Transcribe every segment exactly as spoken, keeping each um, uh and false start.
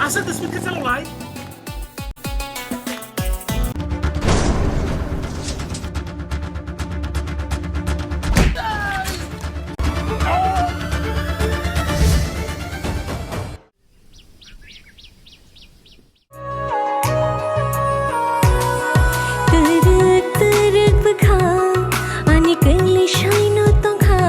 Asal tespit ka chalo lai. Twrwk twrwk bwkha, ani kwlwi saino tongkha,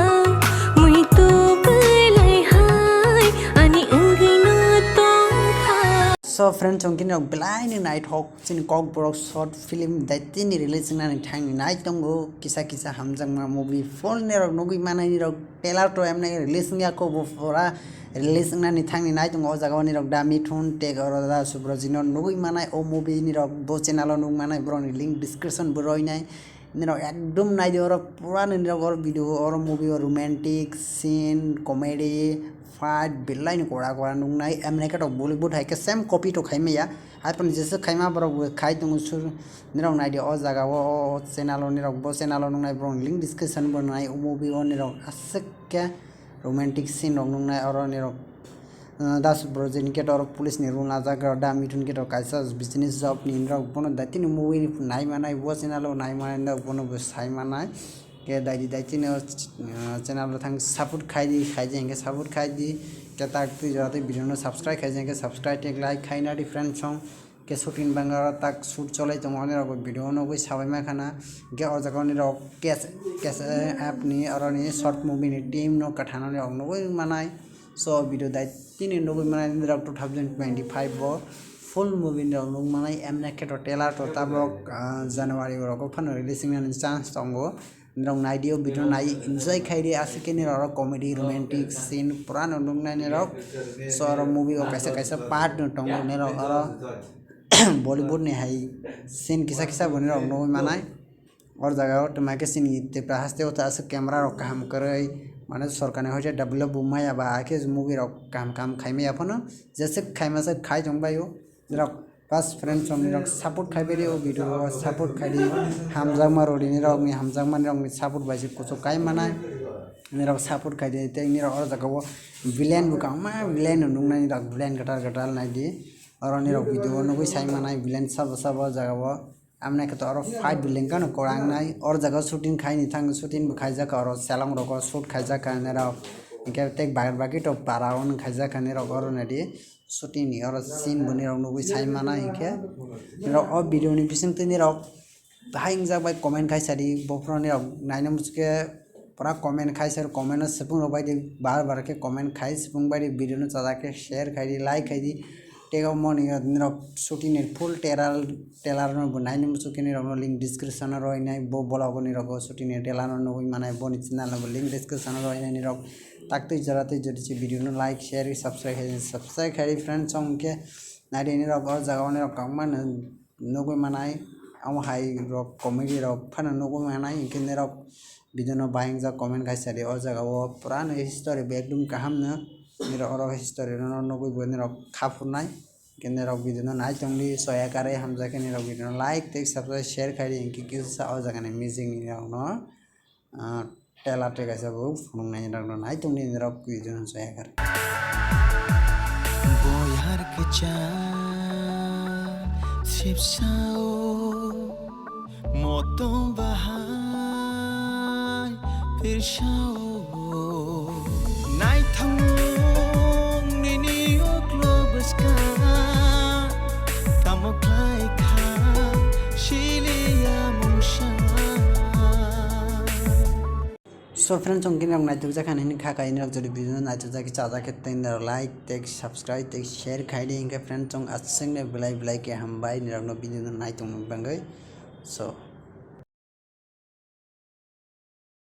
muitu kwlai hai, ani wngwino tongkha. So friends, chwng kini rok belai ni naithok chini Kokborok short film dai tini release wngnani thangni nai tongo, kisa kisa hamjakma movie full ni rok nugwi manai ni rok. Trailer to emne release wngya kho, bo pura release wngnani thangni nai tongo. O jaga o nirok Da Mithun tei oro Da Subrajit no nugwi manai, o movie nirok bo channel o nug manai, borok ni link description bo roi nai. Nirok ekdum nai di, oro pura nirok oro video, oro movie o romantic scene, comedy, fight belai ni kora kora nug nai. Emne khe to Bollywood hai khe same copy to khai maya, hai phano jeswk khaima borok bo khai tongo sur. Nirok nai di o jaga o, o channel o nirok bo channel o nug nai, borok ni link description bo nai, o movie o nirok aswk khe romantic scene rok nungnai oro nirok, uh, Da Subrajit ni khe oro police ni role najak, Da Mithun khe kaisa business job ni, nirok bono daitini movie nai manai, bo channel o nai manai, nirok bono bo sai manai. Khe daidi daitini o, uh, channel o thang support khai di, khai di hwnkhe support khai di, khe tak twi jora twi video no subscribe khai di hwnkhe subscribe tei like khai na di friends song. Khe shooting bangaro tak shoot cholai tongo, onirok bo video o nugwi sabai mankha na. Hwnkhe o jaga onirok K S, K S F ni oroni short movie ni team no kwthana onirok nugwi manai. So video dai tini nugwi manai nirok two thousand twenty-five bo full movie nirok nug manai, emne khe to trailer to tabok, ah, January o rok phano release wngnani chance tongo. Nirok nai di o video nai enjoy khai di, aswk khe nirok oro comedy, romantic scene pura no nuknai nirok. So oro movie o kaisa kaisa part no tongo, nirok oro Bollywood ni hai scene kisa kisa bo nirok nugwi manai. Or jaga o tongma khe chini Tripura haste o ta aswk camera rok kaham kwrwi, mane sorkar ni hoite develop bo maya ba, hakhe movie rok kaham kaham khai maya phano, jeswk khai masa khai tong bai o. Nirok bas friends rok nirok support khai bai di o video o, support khai di, hamjakma rodi nirok ni, hamjakma nirok ni support bai se kuchuk kai manai. Nirok support khai di tei nirok o jaga o villain bo kwbangma villain no nuknai, nirok villain kwtal kwtal nai di. Oro nirok video o nugwi sai manai villain sabo sabo o jaga o. Amne khe to oro fight bo lengkha no kwrang nai. Or jaga o shooting khai ni thang, shooting bo khaijak kha, oro selong rogo shoot khaijak kha nirok. Hinkhe tei bagir bagir to para o nung khaijak kha nirok oro nai di. Shooting ni oro scene bo nirok nugwi sai mana hinkhe. Nirok o video ni bising twi nirok bahai wngjak bai comment khai sa di. Bophuru nirok naina muchukhe pura comment khai sa, comment o swpung rok bai di, bar bar khe comment khai swpung bai di, video no chajak khe share khai di, like khai di. Tei omo ni nirok shooting ni full trailer, trailer no bo naina muchukhe nirok no link description o roi nai, bo vlog o nirok o shooting ni trailer no nugwi manai, boni channel no bo link description o roi nai nirok. Tak twi jora twi jodi se video no like, share, subscribe khai, subscribe khai di friends song khe nai di nirok o jaga o nirok kwbangma no nugwi manai, omo hai rok comedy rok phano nugwi manai, hinkhe nirok video no bahai wngjak comment khai sa di. O jaga o pura no history bo ekdum kaham no, nirok oro history no nugwi bo nirok kha phurnai, hinkhe nirok video no nai tong di, soya karwi hamjak khe nirok video no like tei subscribe share khai di, hinkhe kisa o jaga ni music ni rok no, ah, trailer tei kaisa bo phunuknai nirok no nai tong di nirok video no soya kar. Boyar kwchak sipsa o motom bahai pirsa o. Naithok nini uklo bwskang tamo khlai kha siliya mungsa. So friends, chwng kini rok naithok jak kha nini kha kai, nini rok jodi video no naithok jak khe, chajak khe tei nini rok like tei subscribe tei share khai di, hinkhe friends chwng aswk no belai belai khe hambai nini rok no video no naithok ni bagwi. So